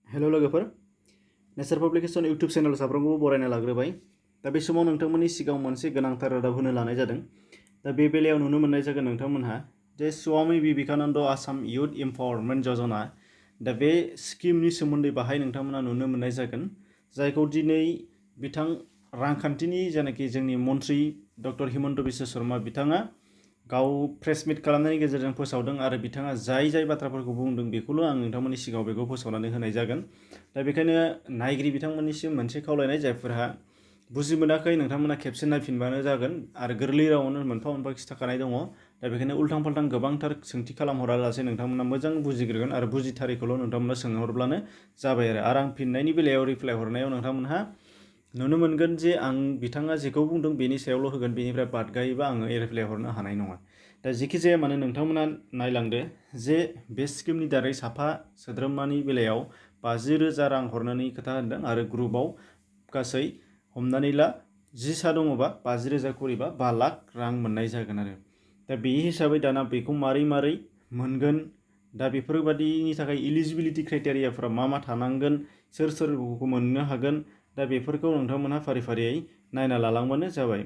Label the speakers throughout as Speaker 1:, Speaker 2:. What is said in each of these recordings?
Speaker 1: हेल' लोगोफोर, नेचार publication YouTube channel साफ्रोमखौबो बरायना लाग्रोबाय। दा बे समाव नोंथांमोननि सिगाङाव मोनसे गोनांथार रादाब होनो लानाय जादों। दा बे बेलायाव नुनो मोननाय जागोन नोंथांमोनहा जे स्वामी विवेकानन्द आसाम युथ एम्पावारमेन्ट यजना, दा बे स्किमनि सोमोन्दै बाहाय नोंथांमोना नुनो मोननाय जागोन, जायखौ दिनै बिथां रांखान्थिनि जायनाखि जोंनि मन्त्रि डक्टर हिमन्त बिश्व शर्मा बिथाङा गाव प्रेस मिट खालामनायनि गेजेरजों फोसावदों आरो बिथाङा जाय बाथ्राफोरखौ बुंदों बेखौल' आं नोंथांमोननि सिगाङाव बेखौ फोसावनानै होनाय जागोन। दा बेखायनो नायगिरि बिथांमोननिसिम मोनसे खावलायनाय, जायफोरहा बुजि मोनाखै नोंथांमोना खेबसे नायफिनबानो जागोन आरो गोरलै रावावनो मोनफा मोनफा खिथाखानाय दङ। दा बेखायनो उल्थां फाल्थां गोबांथार सोंथि खालामहरालासे नोंथांमोना मोजां बुजिग्रोगोन आरो बुजिथारिखौल' नोंथांमोना सोंहरब्लानो जाबाय आरो आं फिननायनि बेलायाव रिप्लाय हरनायाव नोंथांमोनहा नुनो मोनगोन जे आं बिथाङा जेखौ बुंदों बेनि सायावल' होगोन, बेनिफ्राय बादगायोबा आङो रिप्लाय हरनो हानाय नङा। दा जेखि जाया मानो नोंथांमोना नायलांदो जे बे स्किमनि दारै साफा सोद्रोमानि बेलायाव 50,000 रां हरनानै खोथा होनदों आरो ग्रुपआव गासै हमनानै ला 10 सा दङबा 50,000 करिबा 5 लाख रां मोननाय जागोन आरो। दा बे हिसाबै दाना बेखौ मारै मोनगोन, दा बेफोरबादिनि थाखाय इलिजिबिलिटि क्राइटेरियाफोरा मा थानांगोन, सोर बेखौ मोननो हागोन, दा बेफोरखौ नोंथांमोनहा फारियै नायना लालांबानो जाबाय।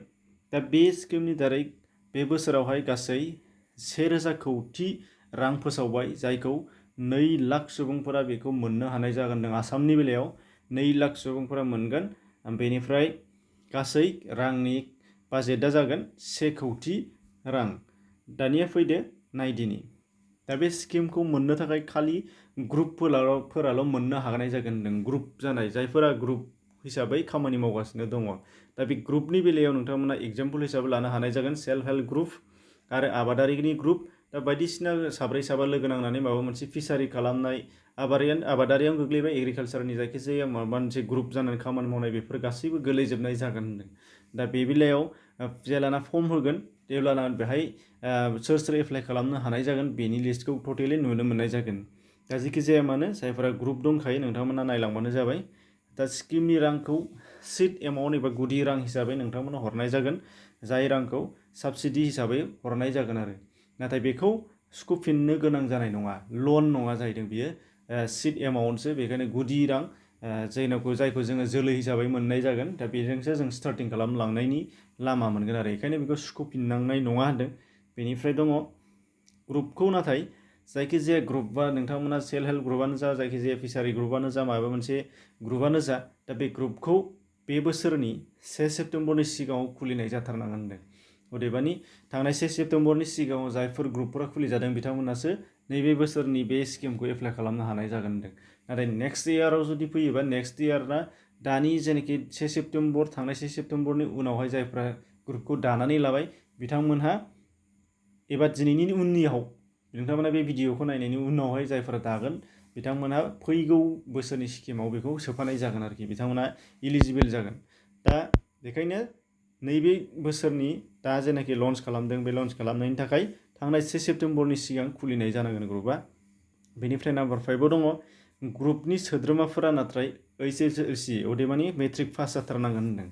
Speaker 1: दा बे स्किमनि दारै बे बोसोरावहाय गासै 1,000 कौटि रां फोसावबाय, जायखौ 2 लाख सुबुंफोरा बेखौ मोननो हानाय जागोन। आसामनि बेलायाव 2 लाख सुबुंफोरा मोनगोन। बेनिफ्राय गासै रांनि बाजेटआ जागोन 1 कौटि रां। दानिया फैदो नायदिनि, दा बे स्किमखौ मोननो थाखाय खालि ग्रुपफोराल' मोननो हानाय जागोन होनदों। ग्रुप जानाय, जायफोरा ग्रुप हिसाबै खामानि मावगासिनो दङ। दा बे ग्रुपनि बेलायाव नोंथांमोना एग्जाम्पल हिसाबै लानो हानाय जागोन सेल्फ हेल्प ग्रुप आरो आबादारिनि ग्रुप। दा बायदिसिना साब्रै साबा लोगो नांनानै माबा मोनसे फिसारि खालामनाय, आबादारियाव गोग्लैबाय, एग्रिकालसारनि जायखिजाया माबा मोनसे ग्रुप जानानै खामानि मावनाय, बेफोर गासैबो गोलैजोबनाय जागोन होनदों। दा बे बेलायाव जेलाना फर्म होगोन जेब्लाना बेहाय सोर एप्लाइ खालामनो हानाय जागोन बेनि लिस्टखौ टटेलि नुनो मोननाय जागोन। दा जेखि जाया मानो जायफोरा ग्रुप दंखायो नोंथांमोना नायलांबानो जाबाय। दा स्किमनि रांखौ सिट एमाउन्ट एबा गुदि रां हिसाबै नोंथांमोना हरनाय जागोन, जाय रांखौ साबसिडि हिसाबै हरनाय जागोन आरो। नाथाय बेखौ सुख'फिननो गोनां जानाय नङा, लन नङा जाहैदों बियो, सिट एमाउन्टसो। बेखायनो गुदि रां जायखौ जोङो जोलै हिसाबै मोननाय जागोन, दा बेजोंसो जों स्टार्टिं खालामलांनायनि लामा मोनगोन आरो। बेखायनो बेखौ सुख'फिननांनाय नङा होनदों। बेनिफ्राय दङ ग्रुपखौ, नाथाय जायखिजाया ग्रुपबा नोंथांमोना सेल्फ हेल्प ग्रुपआनो जा, जायखिजाया फिसारि ग्रुपआनो जा, माबा मोनसे ग्रुपआनो जा, दा बे ग्रुपखौ बे बोसोरनि 1 सेप्तेम्बरनि सिगाङाव खुलिनाय जाथारनांगोन होनदों। अदेबानि थांनाय 1 सेप्तेम्बरनि सिगाङाव जायफोर ग्रुपफोरा खुलिजादों बिथांमोनासो नैबे बोसोरनि बे स्किमखौ एप्लाइ खालामनो हानाय जागोन होनदों। नाथाय नेक्स्ट इयाराव जुदि फैयोबा, नेक्स्ट इयारना दानि जेनाखि 1 सेप्तेम्बर थांनाय 1 सेप्तेम्बरनि उनावहाय जायफ्रा ग्रुपखौ दानानै लाबाय बिथांमोनहा, एबा दिनैनि उननियाव नोंथांमोना बे भिडिअखौ नायनायनि उनावहाय जायफोरा दागोन बिथांमोनहा फैगौ बोसोरनि स्किमाव बेखौ सोफानाय जागोन आरोखि, बिथांमोना इलिजिबोल जागोन। दा बेखायनो नैबे बोसोरनि दा जेनाखि लन्च खालामदों, बे लन्च खालामनायनि थाखाय थांनाय 1 सेप्तेम्बरनि सिगां खुलिनाय जानांगोन ग्रुपआ। बेनिफ्राय नाम्बार 5आव दङ ग्रुपनि सोद्रोमाफोरा नाथाय HSLC अदेबानि मेट्रिक पास जाथारनांगोन होनदों।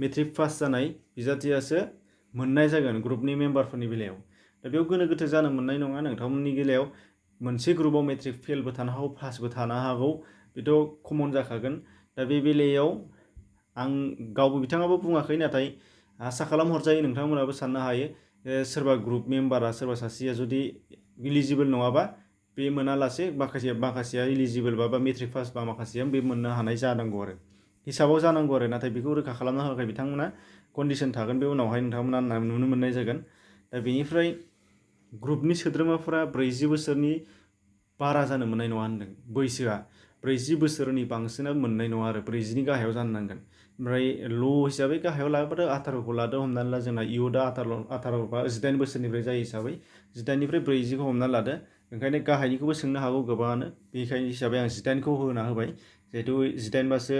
Speaker 1: मेट्रिक पास जानाय बिजाथियासो मोननाय जागोन ग्रुपनि मेम्बारफोरनि बेलायाव। दा बेयाव गोनो गोथो जानो मोननाय नङा। नोंथांमोननि बेलायाव मोनसे ग्रुपआव मेट्रिक फेलबो थानो हागौ, पासबो थानो हागौ, बेथ' कमन जाखागोन। दा बे बेलायाव आं गावबो बिथाङाबो बुङाखै, नाथाय आसा खालामहरजायो, नोंथांमोनाबो साननो हायो सोरबा ग्रुप मेम्बारा सोरबा सासेया जुदि इलिजिबोल नङाबा बे मोनालासे, माखासेया इलिजिबोलबा बा मेट्रिक पास बा माखासेया बे मोननो हानाय जानांगौ आरो, हिसाबाव जानांगौ आरो। नाथाय बेखौ रोखा खालामना होआखै बिथांमोना, कन्डिसन थागोन, बे उनावहाय नोंथांमोना नुनो मोननाय जागोन। दा बेनिफ्राय ग्रुपनि सोद्रोमाफोरा 40 बोसोरनि बारा जानो मोननाय नङा होनदों। बैसोआ 40 बोसोरनि बांसिना मोननाय नङा आरो, 40नि गाहायाव जानो नांगोन। ओमफ्राय ल' हिसाबै गाहायाव लाबोदो 18खौ लादो, हमनानै ला जोंना इयुथआ 18 बा 18 बोसोरनिफ्राय जायो हिसाबै 18निफ्राय 40खौ हमना लादो। ओंखायनो गाहायनिखौबो सोंनो हागौ गोबाङानो, बेखायनो हिसाबै आं 18खौ होना होबाय, जिहेथु 18 बासो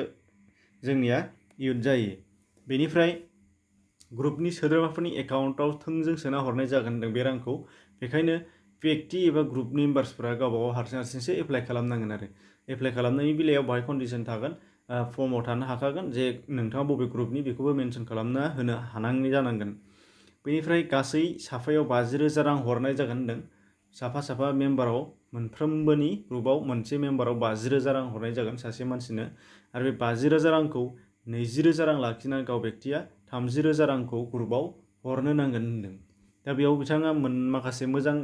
Speaker 1: जोंनिया इयुथ जायो। बेनिफ्राय ग्रुपनि सोद्रोमाफोरनि एकाउन्टआव थोंजों सोना हरनाय जागोन होनदों बे रांखौ। बेखायनो व्यक्ति एबा ग्रुप मेम्बार्सफोरा गावबागाव हारसिंसो एप्लाइ खालामनांगोन आरो। एप्लाइ खालामनायनि बेलायाव बाहाय कन्डिसन थागोन, फर्माव थानो हाखागोन जे नोंथाङा बबे ग्रुपनि बेखौबो मेनसन खालामना होनो हानांनाय जानांगोन। बेनिफ्राय गासै साफायाव 50,000 रां हरनाय जागोन होनदों, साफा मेम्बाराव मोनफ्रोमबोनि ग्रुपआव मोनसे मेम्बाराव 50,000 रां हरनाय जागोन सासे मानसिनो आरो बे 50,000 रांखौ 20,000 रां लाखिनानै गाव बेक्तिया 30,000 रांखौ ग्रुपआव हरनो नांगोन होनदों। दा बेयाव बिथाङा माखासे मोजां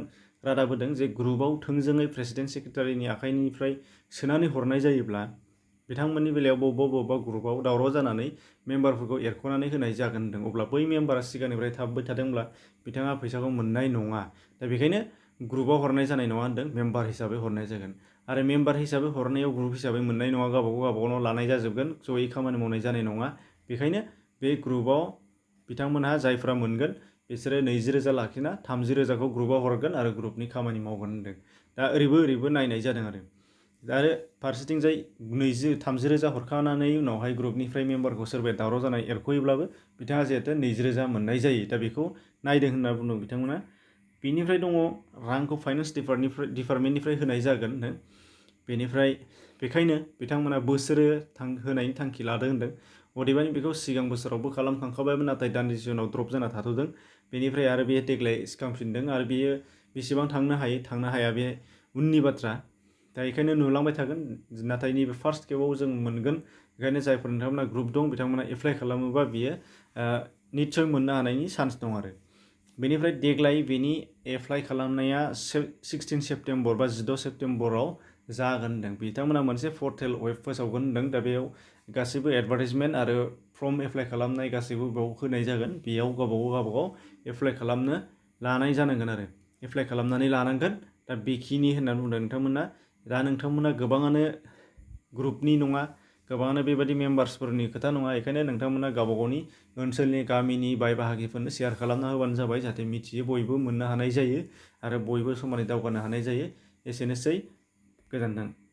Speaker 1: रादाब होदों जे ग्रुपआव थोंजोङै प्रेसिडेन्ट सेक्रेटारिनि आखाइनिफ्राय सोनानै हरनाय जायोब्ला बिथांमोननि बेलायाव बबेबा ग्रुपआव दावराव जानानै मेम्बारफोरखौ एरख'नानै होनाय जागोन होनदों। अब्ला बै मेम्बारा सिगांनिफ्राय थाबबाय थादोंब्ला बिथाङा फैसाखौ मोननाय नङा। दा बेखायनो ग्रुपआव हरनाय जानाय नङा होनदों, मेम्बार हिसाबै हरनाय जागोन आरो मेम्बार हिसाबै हरनायाव ग्रुप हिसाबै मोननाय नङा, गावबागाव लानाय जाजोबगोन, जयै खामानि मावनाय जानाय नङा। बेखायनो बे ग्रुपआव बिथांमोनहा जायफ्रा मोनगोन बिसोरो 20,000 लाखिना 30,000खौ ग्रुपआव हरगोन आरो ग्रुपनि खामानि मावगोन होनदों। दा ओरैबो नायनाय जादों आरो फारसेथिंजाय 30,000 हरखांनानै उनावहाय ग्रुपनिफ्राय मेम्बारखौ सोरबाया दावराव जानाय एरख'योब्लाबो बिथाङा जिहेथु 20,000 मोननाय जायो। दा बेखौ नायदों होनना बुंदों बिथांमोना। बेनिफ्राय दङ रांखौ फाइनान्स डिपार्टमेन्टनिफ्राय होनाय जागोन होनदों। बेखायनो बिथांमोना बोसोरे होनायनि थांखि लादों होनदों। अदेबानि बेखौ सिगां बोसोरावबो खालामखांखाबायमोन, नाथाय दान्दिसे उनाव द्रप जाना थाथ'दों। बेनिफ्राय आरो बे देग्लाय सिखांफिनदों आरो बेयो बेसेबां थांनो हायो थांनो हाया बे उननि बाथ्रा। दा बेखायनो नुलांबाय थागोन, नाथाय नैबे फार्स्ट खेबाव जों मोनगोन। बेखायनो जायफोर नोंथांमोना ग्रुप दं बिथांमोना एप्लाइ खालामोबा बियो निस्सय मोननो हानायनि चान्स दं आरो। बेनिफ्राय देग्लाय बेनि एप्लाइ खालामनाया 16 सेप्तेम्बर बा 16 सेप्तेम्बराव जागोन होनदों। बिथांमोना मोनसे पर्टेल वेब फोसावगोन होनदों। दा बेयाव गासैबो एडभार्टाइजमेन्ट आरो फर्म एप्लाइ खालामनाय गासैबो बेयाव होनाय जागोन। बेयाव गावबागाव एप्लाइ खालामनो लानाय जानांगोन आरो एप्लाइ खालामनानै लानांगोन। दा बेखिनि होननानै बुंदों नोंथांमोना। दा नोंथांमोना गोबाङानो ग्रुपनि नङा, गोबाङानो बेबायदि मेम्बार्सफोरनि खोथा नङा। बेखायनो नोंथांमोना गावबागावनि ओनसोलनि गामिनि बाय बाहागिफोरनो शेयार खालामना होबानो जाबाय, जाहाथे मिथियो, बयबो मोननो हानाय जायो आरो बयबो समानै दावगानो हानाय जायो। एसेनोसै, गोजोन्थों।